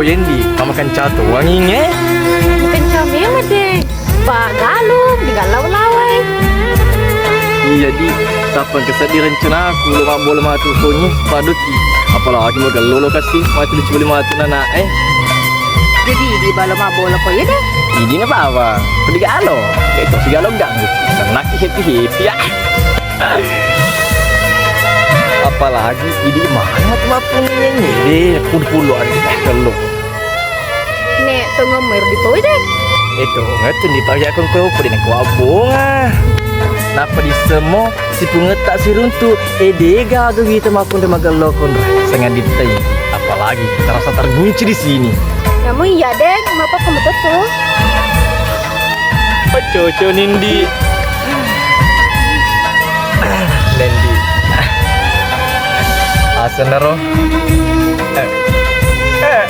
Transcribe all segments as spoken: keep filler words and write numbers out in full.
Yendi, mamakan cato wanginge. Kencang memang deh. Pak Galung, tinggal lawa-lawai. Iya, Di. Tappa engka seddi rencanaku, lo mabbola matu sonye, padoki. Apalagi magello lo kasi, matu dicoba matu nana, eh. Jadi, Di, balo mabbola ko iya deh. Idi na bawa, pedi galo. Itu si galo gang. Senaki happy-happy ya. Apalagi idi mana matu mapung nyenye deh, puluh-puluh hari kello. Nek tongeng mero dipau deh. Eto, ngetu dipau ya kong kau pudi nako abonga. Napa disemo si pungetta siruntu, eh, dega adu kita mapung de magello konro. Sangat ditai. Apalagi terasa tergunci di sini. Namun iya deh, mapa kamu tuh? Paccoco nindi. Nendi. Asenna ro. Eh. Eh.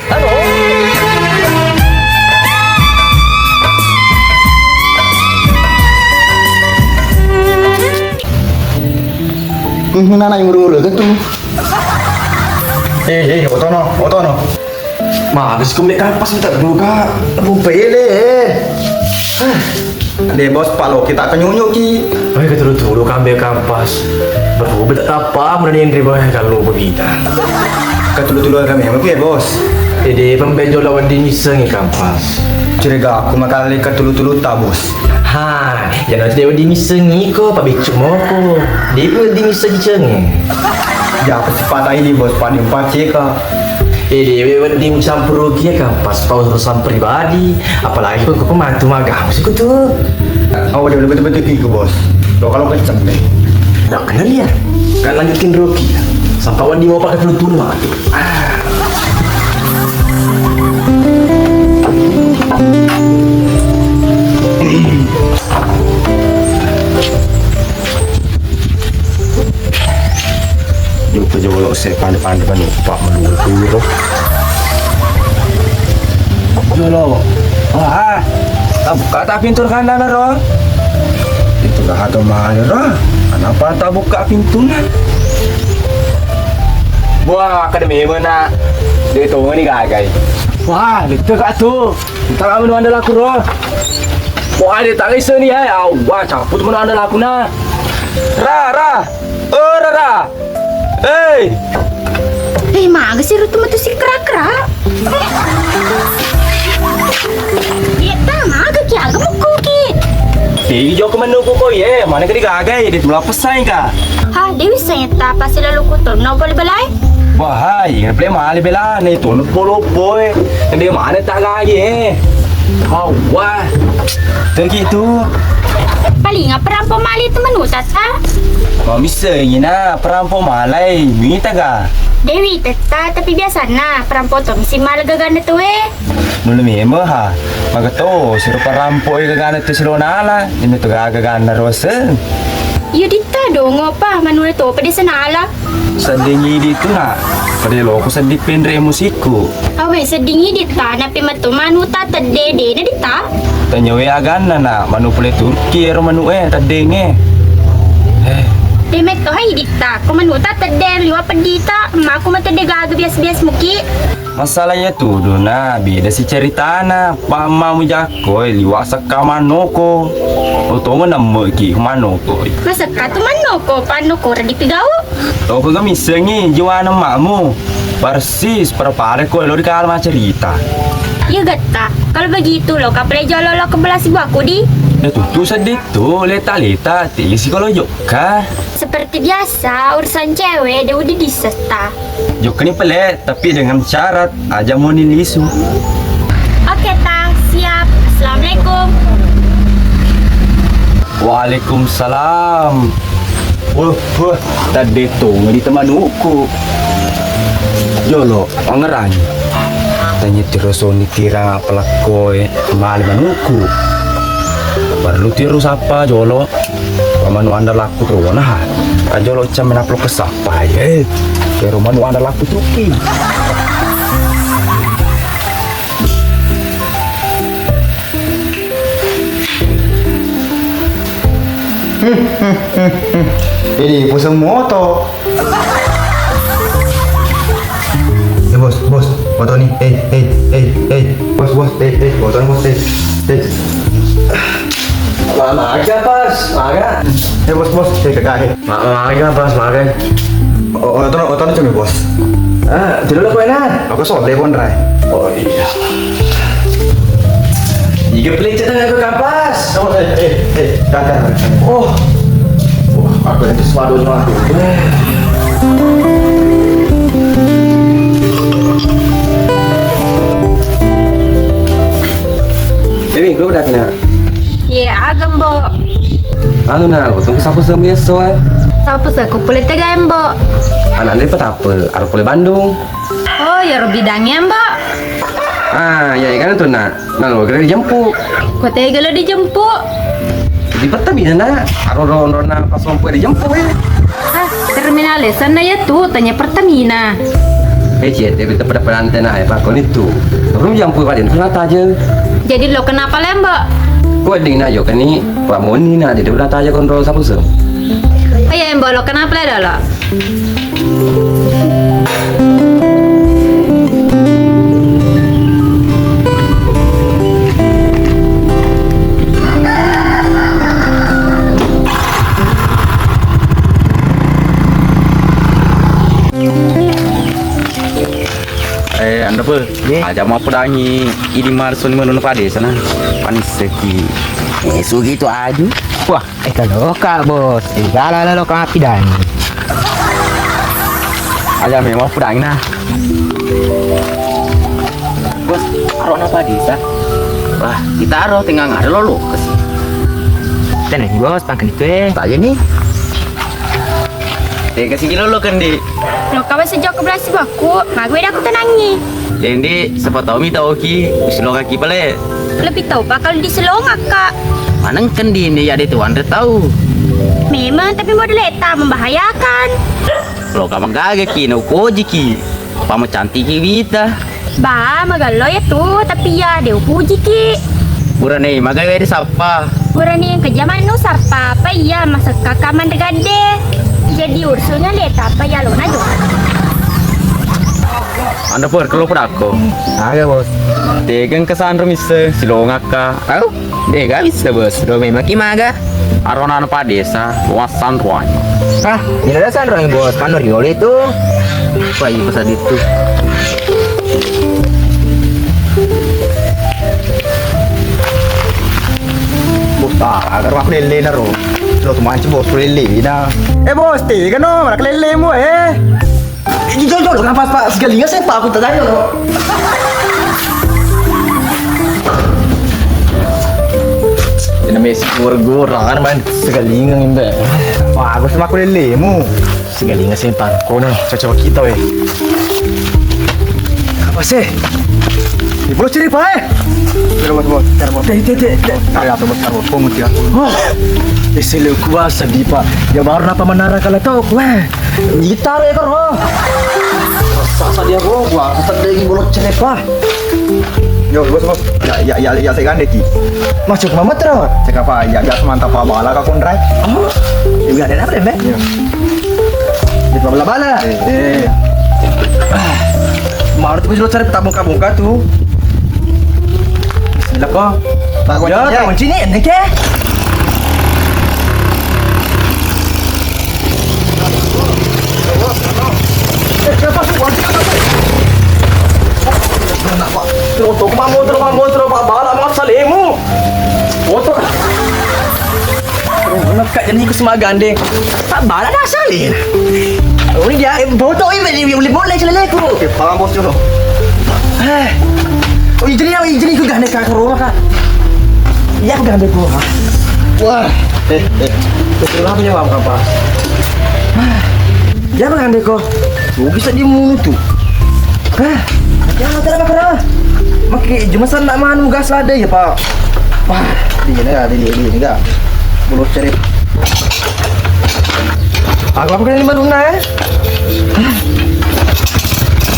Aro. Hmm, nana yang uru-uru gitu. Eh, eh, otono, otono. Maga si kombe kampas minta dulu ka. Bumpe ele. De bos, palo kita kenyunyuk ki. Oi, ketulu-tulu kambe kampas. Baru beta tapa mun ni ndri bae kalau bebita. Ketulu-tulu kami memang ya bos. Jadi pembejo lawan diniseng kampas. Curiga aku makali ketulu-tulu ta bos. Ha, ya nanti dewa diniseng iko pabiccu moko. Dewa diniseng cenge. Ya pasti patah ini bos, paling paceka. Eh, dewe wedding campur rugi ya, Kang. Pas pau urusan pribadi, apalagi kok, kok mantu magang sih, kutu. Oh, udah betul-betul gitu, Bos. Lo kalau kenceng deh. Nah, kenal ya? Kan lanjutin rugi. Sampai wedding mau pakai pelutun mati. Ah. Jolo, jolo, se pande-pande panumpang meluncur. Jolo. Wah, tabuka tak pintu kandana ro? Itu dah atau mana ro? Kenapa tak buka pintunya? Wah, kada memang nak. Dia tahu ni gagai. Wah, betul kak tu. Tara menu andalaku ro. Wah, de tara iseni, eh. Awwa, caput menu andalaku na. Ra, ra. Oh, ra, ra. Hei. Eh, maga si rutu metu si kra-kra. Iya, ta maga ki aga mukku ki. Tegi joko menuku ko ye, mana kedi gagai, de tula pesai ka. Hah, dewi seta pasti lalu kutur no boleh belai. Bahai, ngeple male bela ne to loppo-loppo e. Ngeple male tak gaji e. Hawa. Tergitu. Paling apa rampo male temen utata? Mau misengi na perampo malai mita ga? Dewi tetta tapi biasana perampo to misi male gagana tu e. Nulu memo ha. Magato siro parampo e gagana tu siro nala. Ini tu gaga gana roseng. Iyo ditta dongo pa manula to pede senala. Sedding idi tu na, pada loko sedding penre musikku. Awe sedding idi ta, napi metu manu ta tedde de na ditta. Tanyawe aganna na, manu pole Turki ero manu e teddenge. Eh. De metto hai ditta, ko manu ta tedde liwa pedita, maku matedde gaga bias-bias muki. Masalah iya tudu na, beda si ceritana. Pa mamu jako e liwa sekka manoko. Otongo nemmeki manoko. Masekka tu manoko, panoko redi pigau. Toko gamissengi jiwana makmu. Persis, perpale ko lo dikala macerita. Iya getta, kalau begitu lo kapale jolo lo ke belasi buaku di. Ya tutu sedih tu, leta-leta, tisi kalau jokka. Seperti biasa, urusan cewek de udah disesta. Jokkani pale, tapi dengan syarat aja moni lisu. Oke ta, siap. Assalamualaikum. Waalaikumsalam. Wah, wah, tadde tongeng di temanuku. Jolo, pangerangi. Tanya tiro soni tira pelakkoe male manuku. Perlu tiro sapa jolo. Manu andalaku rona ha. Kajolo cam menaplo kesapa ye. Kero manu andalaku tuki. Ini pusing moto. Foto nih, eh, eh, eh, eh, bos, bos, eh, eh, foto nih, bos, eh, eh. Ma-, maga, Bos, maga. Eh, bos, bos, eh, kakak, eh. Ma-, maga, Bos, maga. Oh, oh, oto, oto, cumi, bos. Ah, dulu lah, kowe, nah. Aku soleh, Bondrai. Oh, iya. Iga pelecet dengan aku kapas. Oh, eh, eh, eh, kakak. Oh. Wah, aku itu sepatu, sepatu. Dewi, gue udah kena. Ye, aga, Mbok? Anu, nah, aku tunggu sapu semi esso, eh. Sapu se, ku pole tega, Mbok? Anak dari Petapel, aku pole Bandung. Oh, ya, Robi Dangi, Mbok. Ah, ya, ikan itu, nak. Nah, lo kira dijemput. Ko tega lo dijemput? Di Pertamina, nak. Aro ro, ro, na pas mampu dijemput, eh. Ah, terminal sana ya tuh, tanya Pertamina. Eh, cie, tapi tempat penantian, eh, Pak, kon itu. Rum jampu paling tuh nata aja. Jadi lo kenapa lembok? Kok dingin aja kan nih, Pak Moni, nah, dia udah tanya kontrol sapu sem. Oh iya, Mbok, lo kenapa lembok? Eh, anda pe? Ye. Aja mau pedangi ini marso lima nuna pada sana. Panis seki. Eh, sugi tu aju. Wah, eh, kalau kak, Bos. Eh, gala lo kak pidangi. Aja memang pedangi nah. Bos, aro napa desa? Wah, kita aro tengah ada lo lo kasi. Tenang, Bos, pangkat itu, eh. Tak aja nih. Eh, kasi kilo lo kan di. Lo kawan sejak ke belas bakku, magu dah aku tenangi. Dendi, siapa tahu mi tahu ki, usilongaki pale. Lebih tahu pak kalau diselongak, Kak. Maneng kendi ini ya, ada tuan tahu. Memang, tapi model eta membahayakan. Lo kamu gaga ki, no koji ki. Pama cantik ki wita. Ba, magallo ya tu, tapi ya, de upuji ki. Burane, magai de sappa. Burane, yang kejaman nu sappa, apa iya, masak kakak mandegade. Jadi ursunya le, apa ya, lo najo. Anda pur, kalau pedako. Aga, Bos. Tegeng kesan rumise, silongakka. Au? Dega bisa, Bos. Do memang ki maga. Arona anu padesa, luasan ruang. Hah? Ini ada san ruang, Bos. Pano riolo itu. Wah, iya, pesan itu. Bos, ah, agar aku lele na ro. Lo tu manci, Bos, lele na. Eh, Bos, tega no, marak lele mu, eh. Ini jol, jol, kan pas, Pak, segalinga saya, Pak, aku tak tahu, loh. Ini namanya si gor-goran, kan, main segalinga, imbe. Wah, aku sama aku lelemu. Segalinga sih, Pak. Kono, cocok kita, weh. Apa sih? Ibu lo ciri, Pak, eh? Terus, bos, terus, bos. Deh, deh, deh, deh. Ayo, terus, terus, bos. Pungut ya. Wah, isi lu kuasa, di, Pak. Ya, baru napa menara kalau tahu, weh. Gitar ya, Kor, oh. Sasa dia, bro, gua tetep lagi bolot cenepa. Yo, bos, bos. Ya, ya, ya, ya, saya gandeng ki. Masuk mama terus. Cek apa? Ya, biasa mantap apa bala kau kondrai. Oh, ya, ada apa, Bang? Iya. Dia bala-bala. Eh, eh. Ah. Mau tuh, bos, lo cari petak bongkar-bongkar tuh. Bismillah, kok. Pak, ya, kuncinya. Kuncinya, ini, ke? Eh, siapa sih? Wajib apa sih? Kenapa? Terus, terus, mambo, terus, mambo, terus, Pak Bala, Mas Salemu. Foto. Terus, Kak, jadi ikut semua gandeng. Pak Bala dah salin. Oh, iya, eh, foto ini, ini, ini, boleh, boleh, celeleku. Oke, paham, bos, dulu. Eh. Oh, izin, izin, ikut gandeng, Kak, ke rumah, Kak. Iya, aku gandeng, Kak. Wah. Eh, eh. Betul apa nyawa, Kak, Pak? Iya, Bang Ande ko. Rugi seddi munu tu. Hah? Ya, kenapa, kenapa? Maki jumasan nak manu gas lada ya, Pak. Wah, di sini ya, di sini ya. Bulu cerip. Aku apa kali lima luna ya?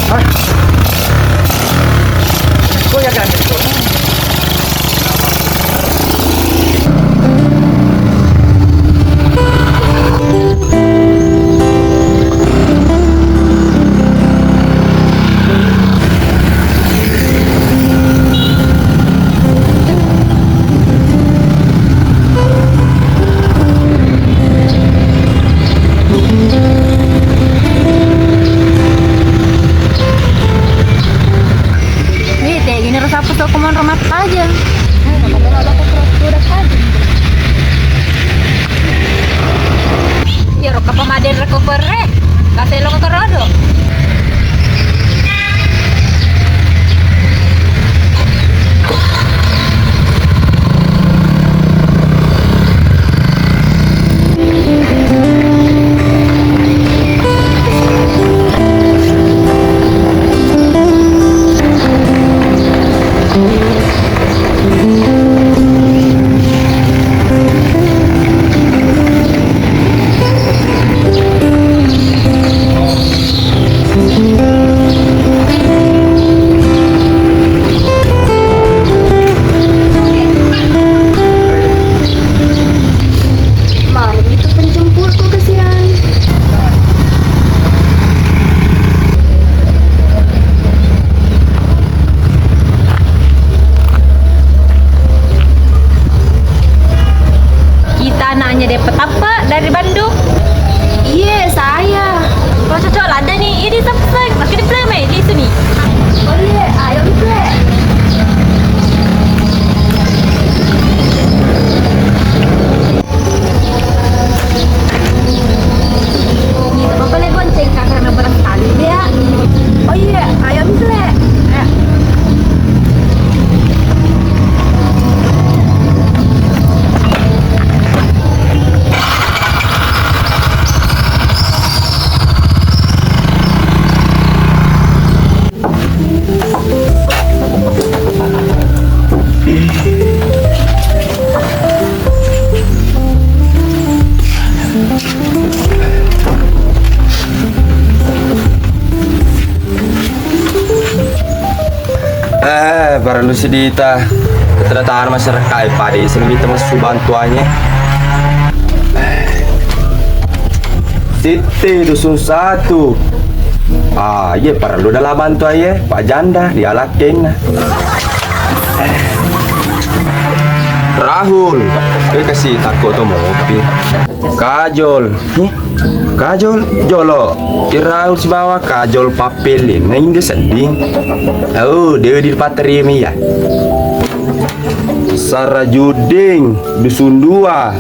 Hah? Kok ya kan? Rokka pamadeng rekko kuwerre, kaselo kerodo. Mana itu penjemputku kasihan. Kita anaknya Deppa Tappa dari Bandung. Iya, saya. Kalau cocok lah ada nih, ini sep-, sep-, makin diplay, mai, di sini. Oh iya, ayo, Bre. Ini apa boleh bonceng, Kak, karena berat sekali dia. Oh iya, ayo, Bre. Eh, parellu sedita ketertarikan masyarakat, eh, pada iseng kita masuk bantuannya. Sitte Dusun Satu. Ah, iya, parellu dalam bantuan, iya, Pak Janda dialakkenna. Rahul, eh, kasih takut tuh mopi. Kajol. Kajol, jolo. Irau sibawa Kajol pappelin, na inde sedding. Oh, dewe di paterimi ya. Sarajuding, Dusun Dua.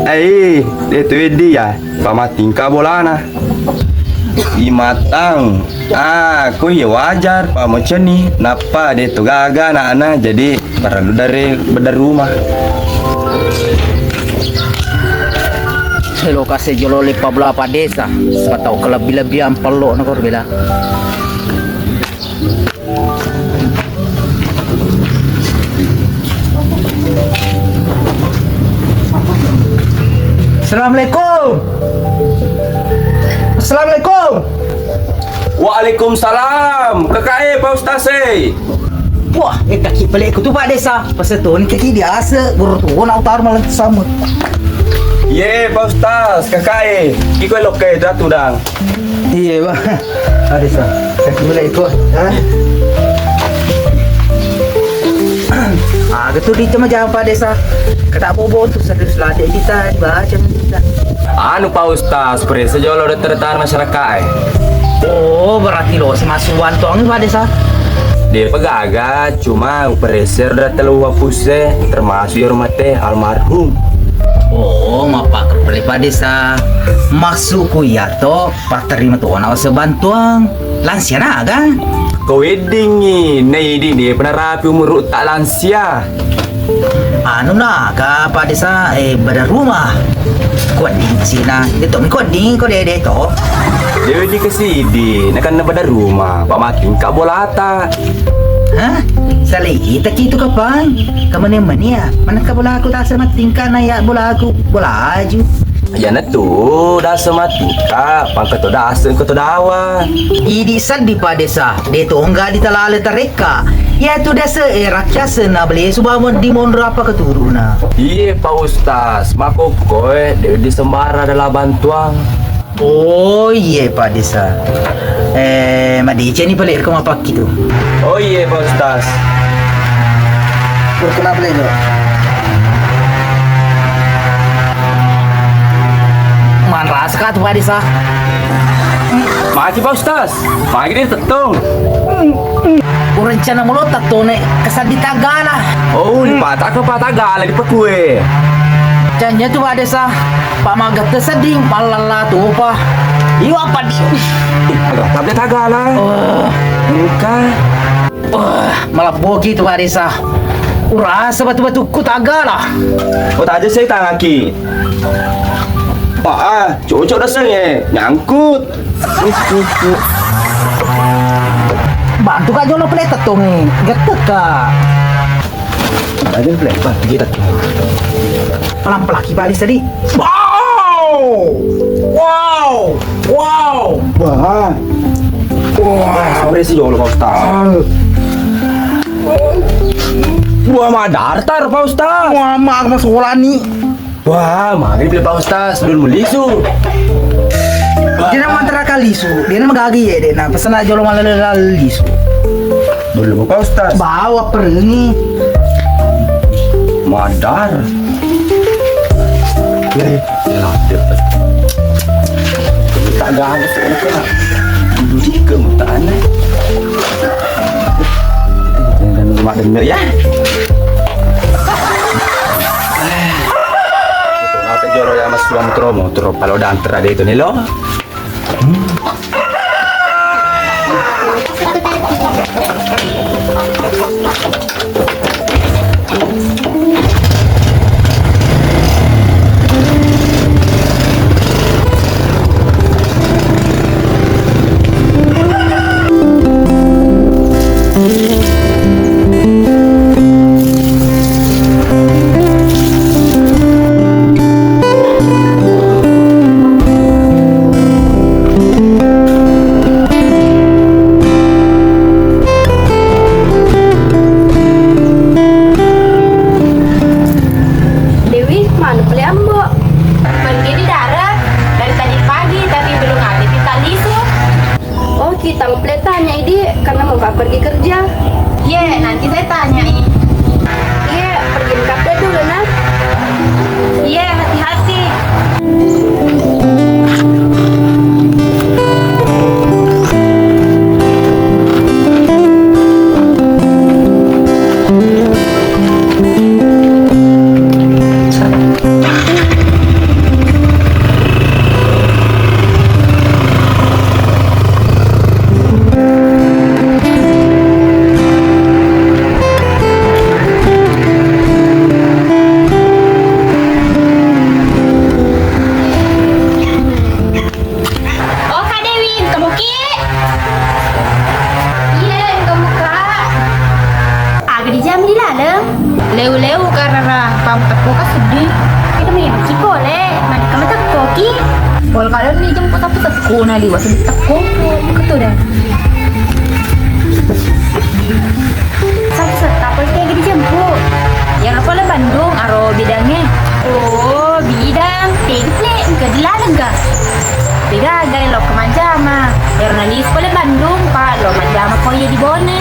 Eh, itu dia ya. Pamatingka bolana. Imatang. Ah, ko iya wajar, Pak Moceni. Nappa de to gaga anak-anak, jadi parellu dari beda rumah. Lokasi jolo lepa bela Pak Desa, sepatau kelebih-lebihan pelok na kor bela. Assalamualaikum. Assalamualaikum. Waalaikumsalam. Kakae, Pak Ustaz e. Wah, eh, kaki pelekku tu, Pak Desa. Pasetoni kaki biasa, guru tu na utar malah sama. Ye, Pak Ustaz, kakae. Iko lokke itu tudang. Iya, Pak. Pak Desa. Kaki pelekku. Hah? Ah, gitu di cuma jangan, Pak Desa. Kata bobo tu serius lah, Dek, kita dibaca kita. Anu, Pak Ustaz, perese jolo udah tertahan masyarakat, eh. Oh, berarti lo semasuk bantuan, Pak Desa? Dia pegaga, cuma uperese udah telu hapus, eh, termasuk ya rumah teh almarhum. Oh, mapakepele, Pak Desa. Maksudku ya to, patterima to na sebantuan. Lansia naga? Ko weddingngi, naidi dia pernah rapi umur tak lansia. Anu naga, Pak Desa, eh, beda rumah. Kuadding sina, itu mi kuadding ko dede to. Dewe di kesidi, nakan na beda rumah, Pak Makin ka bolata. Hah? Salai kita kitu kapang? Kamane mania? Mana ka bolaku tak semat tingkah na ya bolaku, bolaju. Iyana tu, dasa matikka, pangkato dasa engka to dawa. Idi seddi, Pak Desa, de tongga ditalale tarekka. Iyatu dasa e rakyasa na belesu bawang di monro apa keturuna. Iye, Pak Ustaz, makokko e, de disembara dalam bantuang. Oh, iye, Pak Desa. Eh, madeceng ni pale ko mapakki tu. Oh, iye, Pak Ustaz. Kenapa lagi? Manrasa ka tu, Pak Desa. Magi, Pak Ustaz. Magi dia tetung. Rencana mulo tatone kesaddi tagala. Oh, ni patah ke patah gala di pekue. Canya tu Pak Desa, Pak Magette sedding, pallalla topa. Iwa padi. Tapi tagala. Oh. Engka. Wah, malabboki tu Pak Desa. Urasa batu-batukku tagala. Oh, tak ada saya tangaki. Pak, ah, cocok dasarnya. Nyangkut. Bantu ka jolo pele tettongi. Gette ka. Ada pele, Pak, kita. Pelan-pelan ki Pak Desa di. Wow! Wow! Wow! Wah. Wah, sampai si jolo Pak Ustaz. Wah, madartar Pak Ustaz. Wah, mak masolani. Wah, maghrib le Pak Ustaz, belum lisu. Dia nama antara kali lisu, dia nama gagi ya deh. Nah, pesan aja lo malah lisu. Belum Pak Ustaz. Bawa perengi. Madar. Eh, ya, ya. Tak ganggu sih, ini kan. Duduk ke mutane. Jangan lupa denger ya. Apa joro ya Mas, suam tro, mau tro, kalau danter ada itu nih lo. Dewi, mana pale Ambo? Pergi di darat dari tadi pagi, tapi belum ada kita lisu. Oh, kita mau pale tanya idi karena mau pergi kerja. Ye, nanti saya tanyai. Ye, pergi ke kafe dulu, nah. Ye, hati-hati. Oh, Kak Dewi, engka muki? Iya, engka muka. Aga dijam di laleng? Leu-leu karara pamtekko ka seddi. Kita main ki pole, mani kamu tekko ki. Pol kalian ni jemput aku tekko, na liwat seddi tekko. Ketu deh. Satu serta pole tega dijemput. Yang apa le Bandung, aro bidangnge. Oh, bidang. Tega le, engka di laleng ga? Tega gare lo ke majama. Ero na lisu pole Bandung, pa lo majama ko iya di Bone.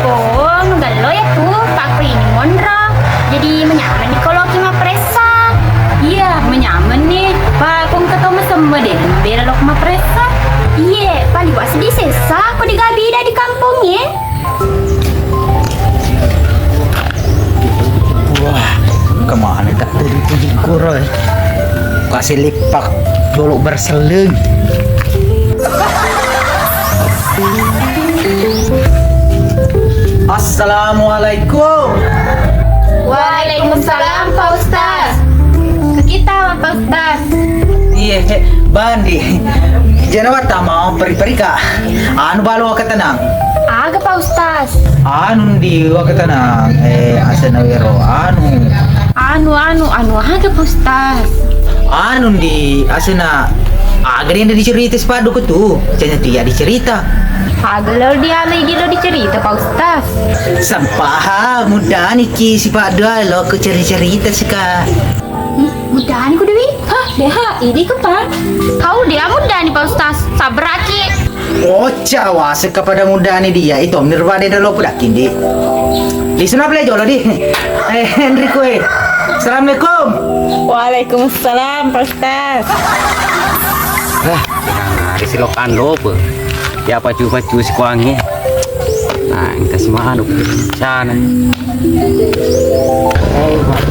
Oh, magello ya tu, pa ko ini monro. Jadi menyaman ni koloki mapressa. Iya, menyaman ni. Pa ko engka to mesemme de, bela lo ke mapressa. Iye, pa liwat seddi sessa, ko de ga bida di kampong e. Wah, kemana tak tadi puji kuro, eh? Kasih lipak dulu berseleng. Assalamualaikum. Waalaikumsalam, Pak Ustaz. Ke kita, Pak Ustaz. Iya, Bandi. Jana wattama peri-perika. Anu balo ketenang. Aga, Pak Ustaz? Anu ndi waketenang, eh, asena wero anu. Anu, anu, anu aga, Pak Ustaz? Anu ndi asena, aga ri dicerita sipaddu ko tu, canya tia dicerita. Aga lo dialai di lo dicerita, Pak Ustaz? Sampaha muddani ki sipaddu lo ke cerita-cerita sika. Muddani ku Dewi? Hah, deha, idi kepa? Kau dia muddani Pak Ustaz, sabraki. Oca wasek kepada muddani dia itu mirba de dalo pudakin di. Di sana boleh jolo di. Eh, Henry kue. Assalamualaikum. Waalaikumsalam, Pak Ustaz. Ah, ada si lokan lope. Ya pacu-pacu si kuange. Nah, engka si manuk sana. Eh,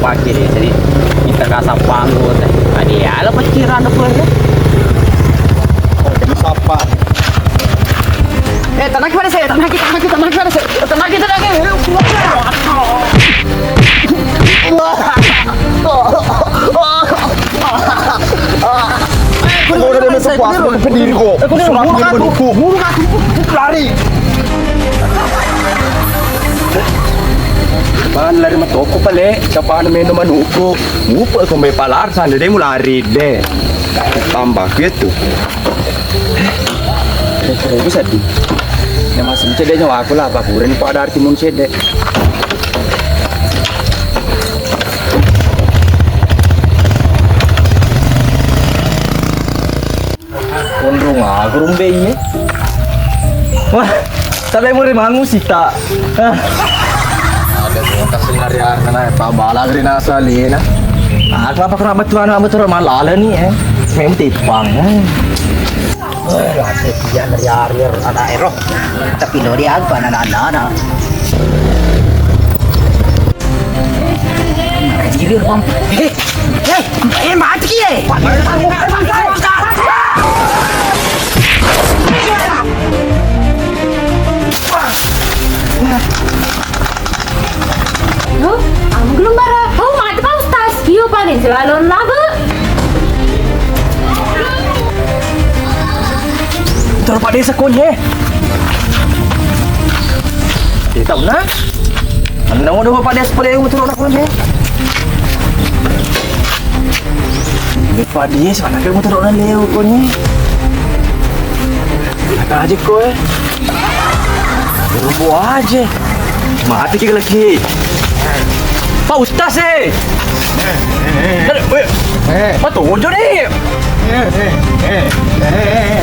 pake deh, jadi kita Kasapangku teh. Tadi ala pecirang aku ya. Sapa? Eh, tenang pada saya, tenang kita, tenang kita, tenang kita, tenang kita, tenang kita. Udah deh, masuk puas, pediri kok. Aku dia Surat buruk aku, buruk aku, lari. Bang lari matoko pale, siapa anu meno manuko. Mupa ko me palar sande de mulari de. Tambah gitu. Terus tadi. Ya masih cedek nyawa aku lah, apa kurang pada arti mun cedek. Konrong aku rumbe iye. Wah, tapi muri mangu sita. Ah. Ada tuh kasih lari anak, apa bala geri nasa lina. Aku apa kena betul anak betul malala nih eh. Memang tipang. Eh. Wah, lari dia lari anak ero. Tapi lo dia apa anak-anak. Jilir, Bang. Eh, eh, eh, mati ki, eh. Loh, am gelum bara. Oh, mati Pak Ustaz. Iyo, paling selalu laba. Terus Pak Desa konye. Tidak benar. Anda mau dong Pak Desa pada yang betul orang konye. Ini Pak Desa mana kayak betul orang leo konye. Ada aja kowe. Robo aja. Mati ki lagi. Pak Ustaz eh. Eh. Pak Tojo nih.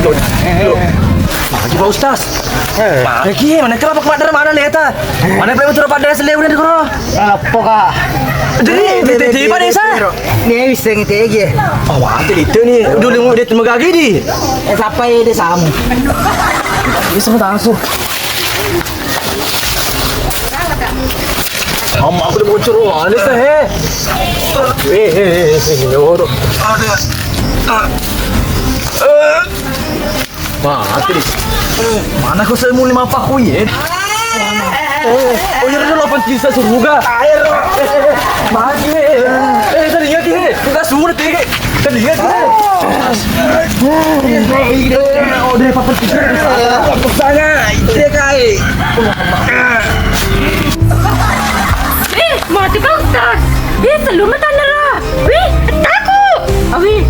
Loh, loh. Mati Pak Ustaz. Mati ki mana kelapa kemana mana leta. Mana pelai betul Pak Desa leo nih koro. Apa kak? Jadi di di Pak Desa. Nih bisa ngetege. Oh, mati itu nih. Dulu mau dia temegagi di. Eh, siapa ya dia samu? Bisa langsung. Amma aku udah bocor, wah, ini teh, eh. Eh, eh, eh, eh, eh, waduh. Mati. Mana kau saya muli mapaku ya? Eh, oh iya, delapan kisa suruga. Air. Eh, eh, eh, mati. Eh, eh, tadi ya, eh. Kita suruh, eh. Tadi ya, eh. Oh, deh, papa tidur. Aku sana, itu kai. Ih, mati Pak Ustaz. Ih, selum tanah. Wih, takut. Awi.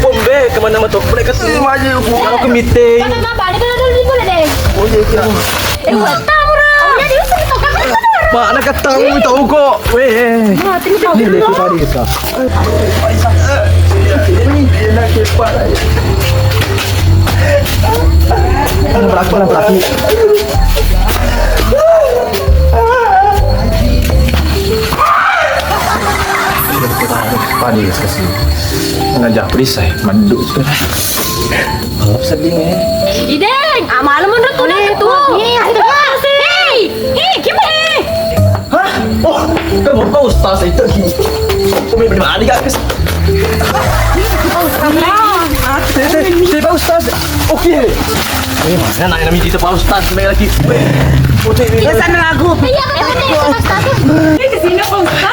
Pombe, kemana mah tuh? Mereka tuh maju. Kalau ke meeting. Kata apa? Ini kan ada libur deh. Oh iya, iya. Eh, wah, tahu dah. Oh, jadi itu tuh kan. Mana ketahu tahu kok. Weh. Mati tahu. Ini lebih tadi kita. Berlaku, berlaku. Panis kasi. Ngajak perisai, manduk. Sedih nih. Ideng, ah, malu menurut tuh tuh. Nih, astaga. Hei, hei, gimana? Hah? Oh, kan Pak Ustaz itu. Umi bener gak kes? Pak Ustaz. Saya Pak Ustaz. Oke. Eh, mana nanya namanya kita Pak Ustaz, sebenarnya lagi. Oke. Ya sana lagu. Iya, kan Pak Ustaz. Ini kesini Pak Ustaz.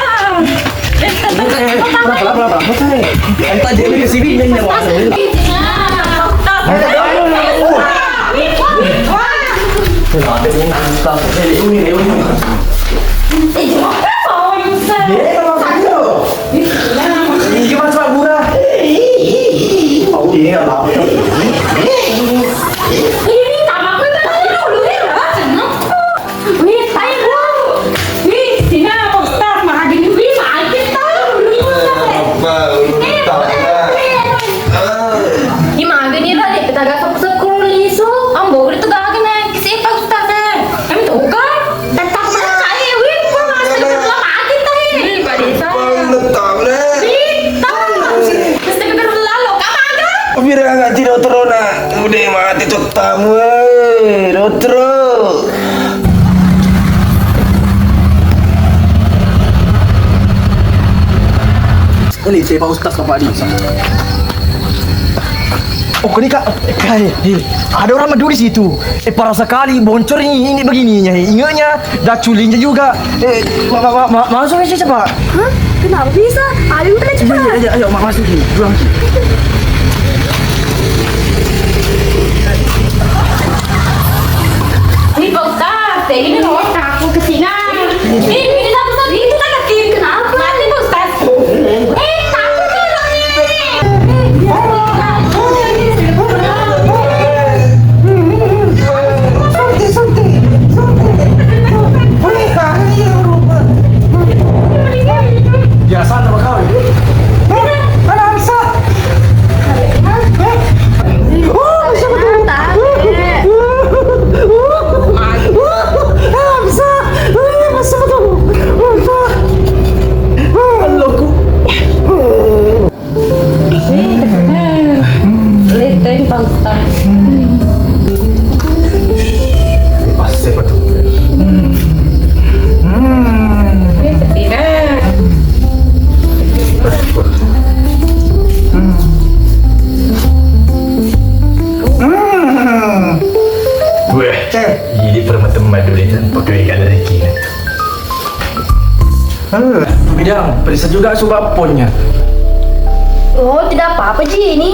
Wih, ayo, Bu. Wih, sini Pak Ustaz, malah gini. Wih, makin tahu. Wih, Ustaz. Eh, Ustaz, eh. Ih, maga ni lah, dek, kita gak sekolah lisu. Ambo, udah tuh gak kena. Kisi Pak Ustaz, eh. Kami tuh kan. Tetap percaya, wih, Pak, makin tahu. Wih, Pak Desa. Wih, tahu. Terus kita berlalu, kamu ada? Biar nggak tidak terona. Udah mati tuh tamu, eh, rotro. Ini saya Pak Ustaz, Bapak di. Oh, kali, Kak. Eh, Kak, eh, eh, ada orang Madura di situ. Eh, parah sekali, boncor ini, ini begininya. Eh, ingatnya, dah culingnya juga. Eh, ma-, ma-, ma-, ma-, masuk aja, cepat. Hah? Kenapa bisa? Ayo, udah, cepat. Iya, iya, iya, ayo, ma-, masuk sini. Duluan. Ini Pak Ustaz, ini loh, aku ke sini. Ini, ini satu-satu, itu kan kecil. Kenapa? Mati, Pak Ustaz. Eh, takut ya, Bang, nih. Biasa sama kau. Anak angsa. Oh, bisa betul. Ah, bisa. Ah, bisa betul. Ah, bisa. Ah, loku. Leteng pasta. Pas siapa tuh? Hmm. Hmm. Hmm. Weh, jadi permata madure tanpa kaya ada rezeki. Hmm. Bidang, periksa juga coba ponnya. Oh, tidak apa-apa, Ji, ini.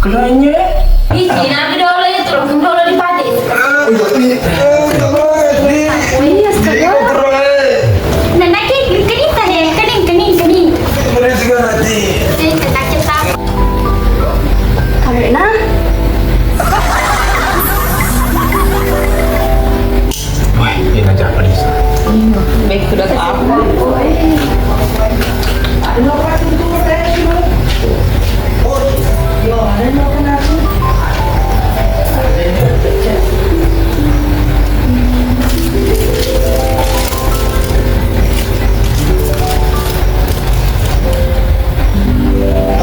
Kenanya? Ih, Ji, nanti dulu ya, terus dulu di Pati. Oh, iya, sekarang. Nah, nah, ke-, kenita deh, kening, kening, kening. Mana juga nanti? Eh, kena kita. Kamu enak? Wah, ini aja, please. Baik, sudah apa?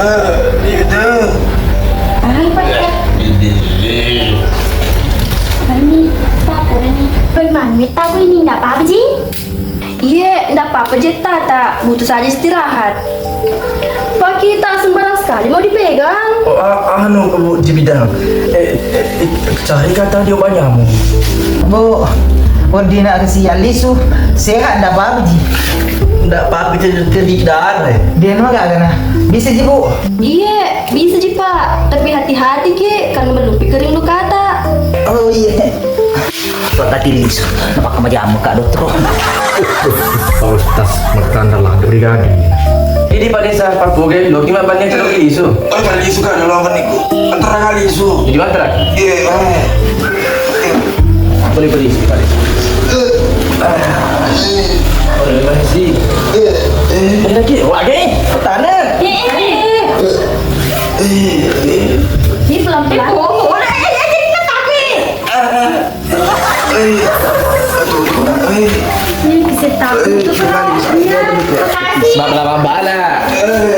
Ah, iya dah. Apa, Pak? Ini. Ini, Pak, ini. Bagaimana, Mita, aku ini nggak apa-apa, Ji? Iye, ndak apa-apa je, Tata. Butuh saja istirahat. Pak, kita sembarang sekali mau dipegang. Oh, a-, anu, Bu, Ji Bidang. Eh, eh, eh, cari kata dia banyak, Bu. Bu, wedding nak kasihan lisu, sehat ndak apa-apa ji. Ndak apa-apa ji, keri darah. Dia mah gak kena. Bisa ji, Bu. Iye, bisa ji, Pak. Tapi hati-hati ki, kan belum pikirin lu kata. Oh, iya. Suara tadi lisu, napakka majammu, Kak Dottoro. Pak Ustaz, makkanda ladde ri gadi. Idi Pak Desa, Pak Boge, loki mabbanne ke loki lisu. Oh, Pak Lisu, Kak, dalam kan niku. Antara kali lisu. Jadi antara? Iya, eh. Boleh berisi, Pak Desa. Eh. Boleh berisi. Eh, eh. Ini lagi, wah, gini. Tanah. Eh, eh, eh. Eh, eh. Ini pelan-pelan. Eh, oh, oh, eh, eh, jadi kita tapi. Ah. Eh, aduh, eh. Ini bisa tahu tuh, Pak. Iya, makasih. Bala-bala. Eh,